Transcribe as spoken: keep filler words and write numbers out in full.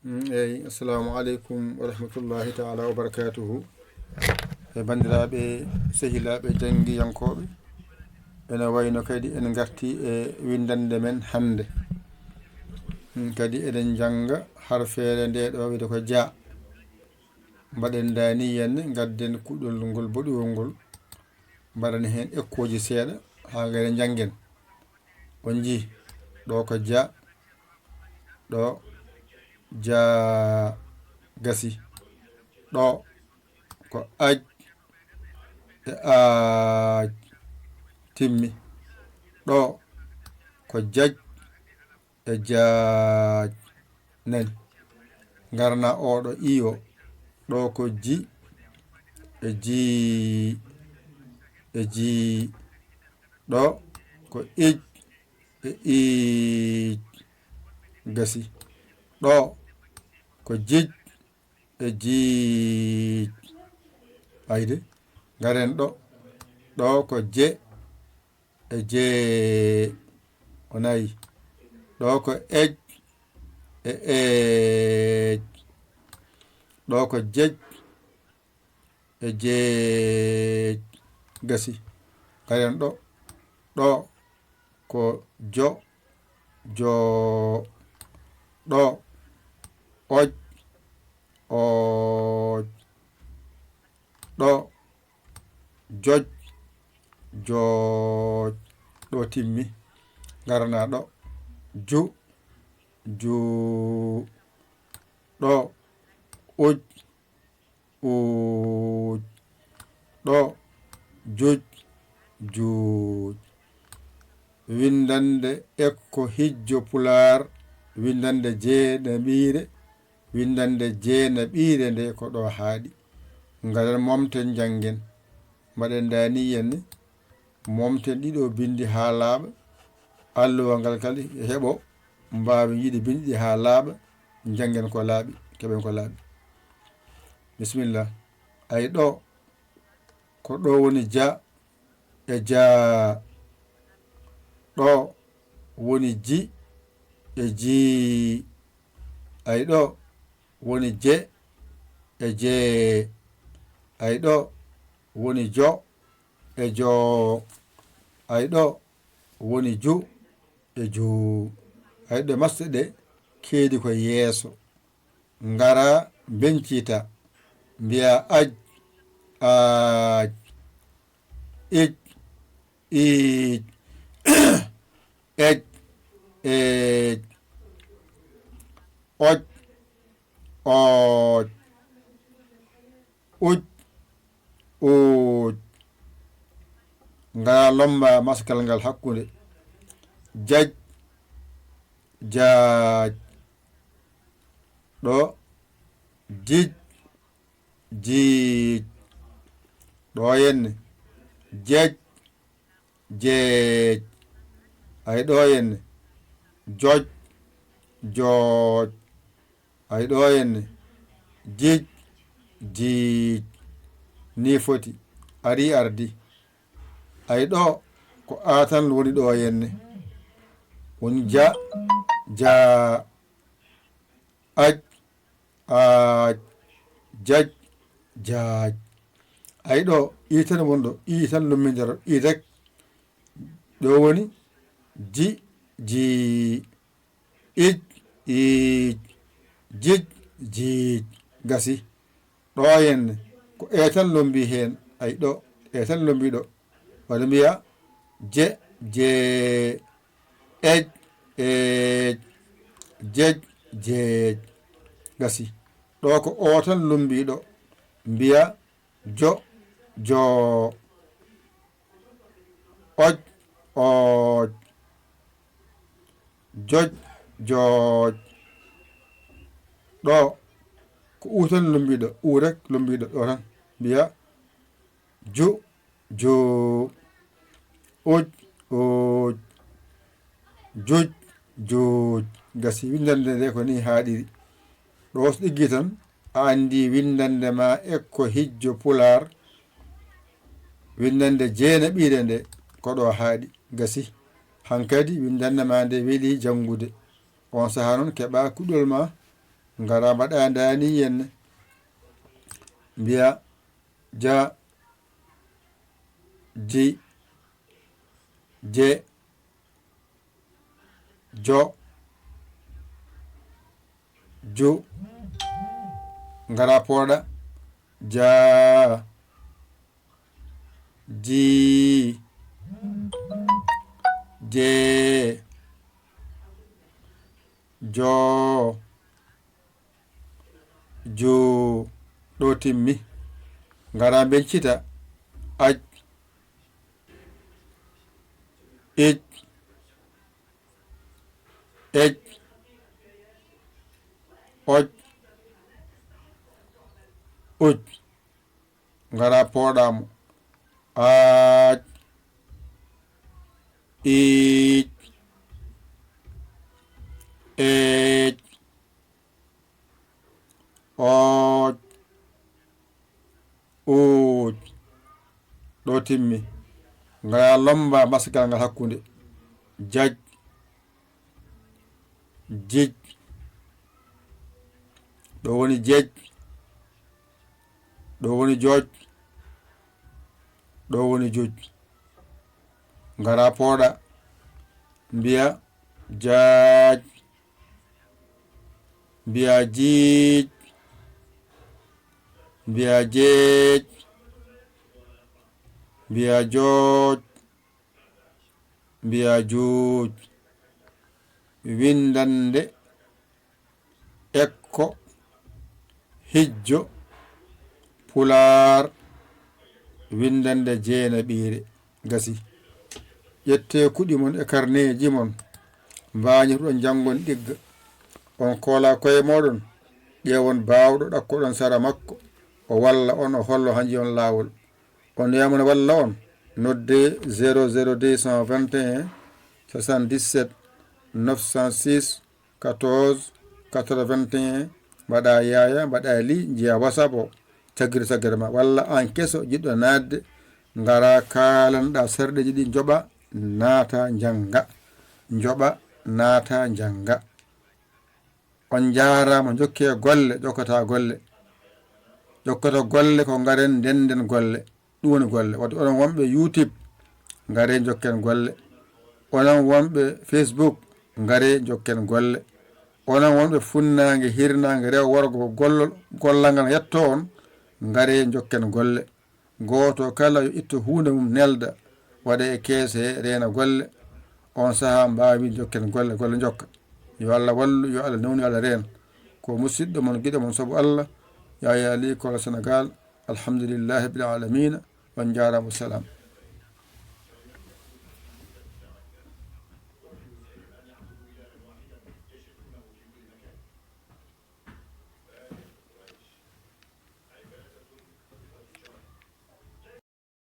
Mm, eyi, assalamu aleykum wa rahmatullahi taala wa barakatuhu. E banndiraaɓe, sehilaaɓe, janngiyankooɓe, ene wayno kadi en ngarti e winndannde men hannde. Mm, kadi eɗen njannga harfeere nde ɗo wiyde ko ja. Mbaɗen daani yenne, ngadden kuɗol ngol boɗuwol ngol, mbaɗen heen ekkooji seeɗa haa ngayre njanngen. On njii, ɗo ko ja, ɗo ja gasi. Ɗo ko aj e aaj timmi. Ɗo ko jaj e jaaj nani. Ngarna oɗo iyo. Ɗo ko ji e ji e ji. Ɗo ko ij e iij gasi. Ɗo ko jij e jiij. Ayde, ngaren ɗo. Ɗo ko je e jee. O nayi. Ɗo ko ej e eej. Ɗo ko jej e jeej. Gasi. Ngaren ɗo. Ɗo ko jo, joo. Ɗo oj, ooj. Ɗo joj, jooj. Ɗo timmi. Ngarana ɗo. Ju, juu. Ɗo uj, uuj. Ɗo juj, juuj. Winndannde ekko hijjo pulaar, winndannde jeenaɓiire, winndannde jeenaɓiire nde ko ɗo haaɗi. Ngaren momten njanngen. Mbaɗen daani yenne. Momten ɗiɗo binndi haa laaɓa. Alluwal ngal kadi heɓo mbaawen yiide binndi ɗi haa laaɓa. Njanngen ko laaɓi, keɓen ko laaɓi. Bisimilla. Ay ɗo, ko ɗo woni ja e jaa. Ɗo woni ji e jii. Ay ɗo woni je e jee. Ay ɗo woni jo e joo. Ay ɗo woni ju e juu. Ay ɗo masɗe ɗe keedi ko yeeso. Ngara mbencita. Mbiya aj, aaj. Ij, iij. Ej, eej. Oj, ooj. Uj, uuj. Ngara lomba maskal ngal hakkunde. Jaj, jaaj. Ɗo jij, jiij. Ɗo henne jej, jeej. Ay ɗo henne joj, jooj. Ay ɗo henne jij, jiij. Ni foti. Ari ardi. Ay ɗo ko a tan woni ɗo henne. Woni ja, jaa. Aj, aaj. Jaj, jaaj. Ay ɗo i tan woni ɗo, i tan lummindoro, i rek. Ɗo woni ji, jii. Ij, iij. Jij, jiij. Gasi. Ɗo henne ko e tan lombi heen. Ay ɗo e tan lombi ɗo. Waɗa mbiya je, jee. Ej, eej. Jej, jeej. Gasi. Ɗo ko o tan lombi ɗo. Mbiya jo, joo. Oj, ooj. Joj, jooj. Ɗo ko u tan lombiɗo, u rek lombiɗo ɗo tan. Mbiya ju, joo. Uj, uuj. Juj, juuj. Gasi. Winndannde nde ko ni haaɗiri. Ɗo so ɗiggi tan, a anndi winndannde ma e ko hijjo pulaar, winndannde jeenaɓiire nde, ko ɗo haaɗi. Gasi. Hankadi winndannde ma nde weli janngude. On sahaa noon keɓa kuɗol ma, Ngara mbaɗa ndani yen. Mbiya ja, ji, je, jo, ju. Ngara pooɗa. Ja, ji, je, jo, ju. Ɗo timmi. Ngara mbencita. Aj, ij, ej, oj, uj. Ngara pooɗa mo. Aj, ij, ej, oj, uj. Ɗo timmi. Ngara lomba basgal ngal hakkunde. Jaj, jij. Ɗo woni jej. Ɗo woni joj. Ɗo woni juj. Ngara pooɗa. Mbiya jaaj. Mbiya jiij. Mbiya jeej. Mbiya jooj. Mbiya juuj. Winndannde ekko, hijjo, pulaar, winndannde jeenaɓiire. Gasi. Ƴettee kuɗi mon e karneeji mon, mbaañotoɗon njanngon ɗigga. On koola koye mooɗon, ƴeewon baawɗo, ɗakkoɗon sara makko, o walla on, o hollo hanji on laawol. On yamana walla on, noddee zéro zéro deux cent vingt et un soixante-dix-sept neuf cent six quatorze quatre-vingt-un, mbaɗa yaaya, mbaɗa li, njiya WhatsApp o, caggiri caggere ma, walla an keso jiɗɗo naatde, ngara kaalanɗa sarɗeeji ɗi, njoɓa, naata, njannga, njoɓa, naata, njannga. On njaaraama, njokkee golle, ƴokkata golle. Ƴokkoto golle ko ngaren ndennden golle. Ɗum woni golle. Wadde onon wonɓe YouTube, ngaree njokken golle. Onon wonɓe Facebook, ngaree njokken golle. Onon wonɓe funnaange, hirnaange, rewo, worgo, gollol, gollal ngal yetto on, ngaree njokken golle. Gooto kala yo ittu huunde mum nelda, waɗa e keese he, reena golle. On sahaa mbaawi jokken golle, golle njokka. Yo Allah wallu, yo Allah newnu, yo Allah reen. Ko musidɗo mon, giɗo mon sabu Allah, Yaya Ly Kolo Sénégal. Alhamdulillahi rabbil alamina. On njaaraama, salaam.